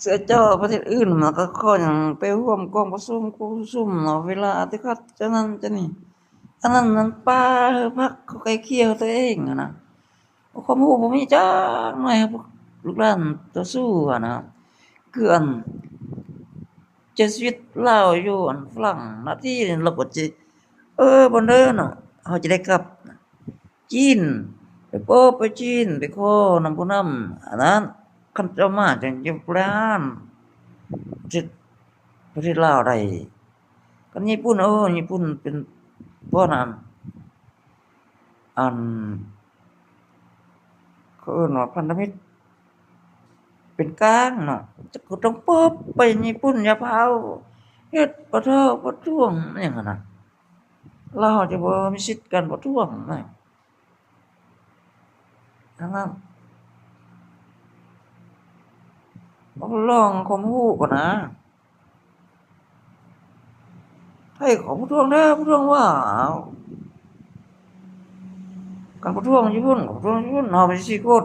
ເສືອເຈົ້າປະເທດອື່ນມັນກໍຂໍຫຍັງໄປຮ່ວມກອງປະຊຸມ ກອງປະຊຸມເນາະ ເວລາອາຕິກາດຈະນັ້ນຈະນີ້ ອັນນັ້ນມັນປ່າເຮີພັກ ເຂົາໄກ່ເກ່ຍຕົວເອງຫັ້ນນະ ຄວາມຮູ້ບໍ່ມີຈັກໜ່ອຍ ພວກລູກຫຼານຕໍ່ສູ້ຫັ້ນນະ ຄືອັນເຈສຸອິດລາວຢູ່ອັນຝຣັ່ງນະ ທີ່ລາວກໍຊິ ເອີ ບໍ່ເດີເນາະ ເຮົາຈະໄດ້ກັບ ຈີນ ໄປພໍ້ໄປຈີນ ໄປຂໍນຳຜູ້ນຳ ອັນນັ້ນ ຄັນເຈົ້າມາຈັ່ງຈະບໍລິຫານປະເທດ ປະເທດລາວໄດ້ ຄັນຍີ່ປຸ່ນ ໂອ້ ຍີ່ປຸ່ນເປັນ ເພາະນັ້ນ ອັນ ເຂົາເອີ້ນວ່າພັນທະມິດເປັນກາງເນາະ ຈະຕ້ອງປອບໄປຍີ່ປຸ່ນ ຢ່າພາວເຮັດປະທ້ວງ ປະທ້ວງຫຍັງຫັ້ນນະ ລາວຈະບໍ່ມີສິດການປະທ້ວງນະ ທາງນັ້ນ ເຮົາລອງຄວາມຮູ້ກ່ອນນະ ໃຜເຂົາປະທ້ວງແທ້ ປະທ້ວງວ່າ ເອົາ ການປະທ້ວງຢູ່ພຸ້ນ ປະທ້ວງຢູ່ພຸ້ນ ເຮົາໄປຊີ້ໂຄດ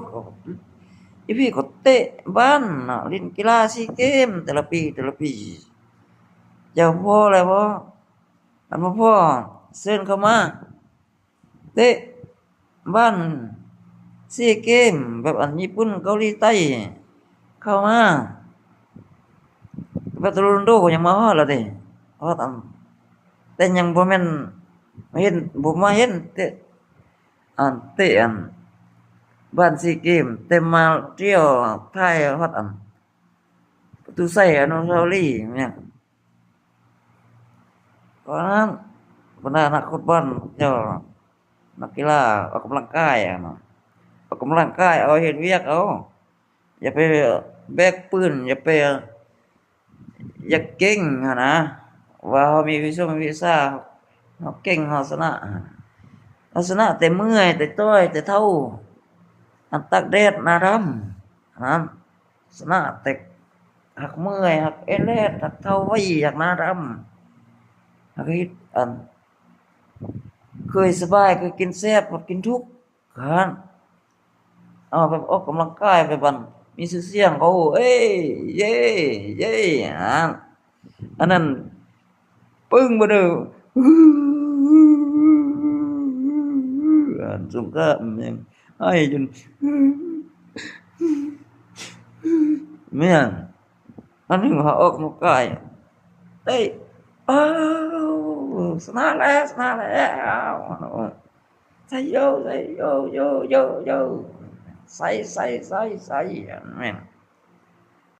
ຢູ່ພີ້ກໍເຕະບານນະ ຫຼິ້ນກິລາຊີເກມແຕ່ລະປີ ແຕ່ລະປີ ເຈົ້າພໍ້ແລ້ວບໍ່? ຄັນບໍ່ພໍ ເຊີນເຂົ້າມາ ເຕະບານຊີເກມແບບອັນຍີ່ປຸ່ນເກົາຫຼີໃຕ້ເຂົ້າມາ ແບບໂຣນັນໂດກໍຍັງມາຮອດລະເດ້ ຮອດອັນ ແຕ່ຍັງບໍ່ແມ່ນເຫັນ ບໍ່ມາເຫັນເຕະ ອັນເຕະອັນບານຊີເກມ ແຕ່ມາທ່ຽວຖ່າຍຮອດອັນປະຕູໄຊ ອະນຸສາວະລີແມ່ນ ເພາະນັ້ນ ບັນດານັກຟຸດບອນເຈົ້າ ນັກກິລາອອກກຳລັງກາຍຫັ້ນນະ ອອກກຳລັງກາຍເອົາ ເຮັດວຽກເອົາ ຢ່າໄປແບກປືນ ຢ່າໄປ ຢາກເກັ່ງຫັ້ນນະ ວ່າເຮົາມີວິຊົງວິຊາ ເຮົາເກັ່ງ ເຮົາຊະນະ ເຮົາຊະນະແຕ່ເມື່ອຍ ແຕ່ຈ່ອຍ ແຕ່ເຖົ້າ ອັນຕາກແດດໜ້າດຳ ຫັ້ນນະ ຊະນະແຕ່ຫາກເມື່ອຍ ຫາກເອັນແລດ ຫາກເຖົ້າໄວ ຫາກໜ້າດຳ ຫາກເຮັດອັນ ເຄີຍສະບາຍ ເຄີຍກິນແຊບ ພັດກິນທຸກຫັ້ນ ເອົາແບບອອກກຳລັງກາຍ ແບບອັນມີຊື່ສຽງ ເຂົາເອີ ເຢ ເຢ ຫັ້ນ ອັນນັ້ນ ປຶ້ງບໍ່ເດີ ອັນສົງຄາມແມ່ງ ໄຫ້ຈົນ ແມ່ນ ອັນໜຶ່ງເຮົາອອກກຳລັງກາຍ ເອີ ເອີ ຊະນະແລ້ວ ຊະນະແລ້ວ ໄຊໂຢ ໄຊໂຢ ໂຢ ໂຢ ໂຢ ໄຊ ໄຊ ໄຊ ໄຊ ແມ່ນ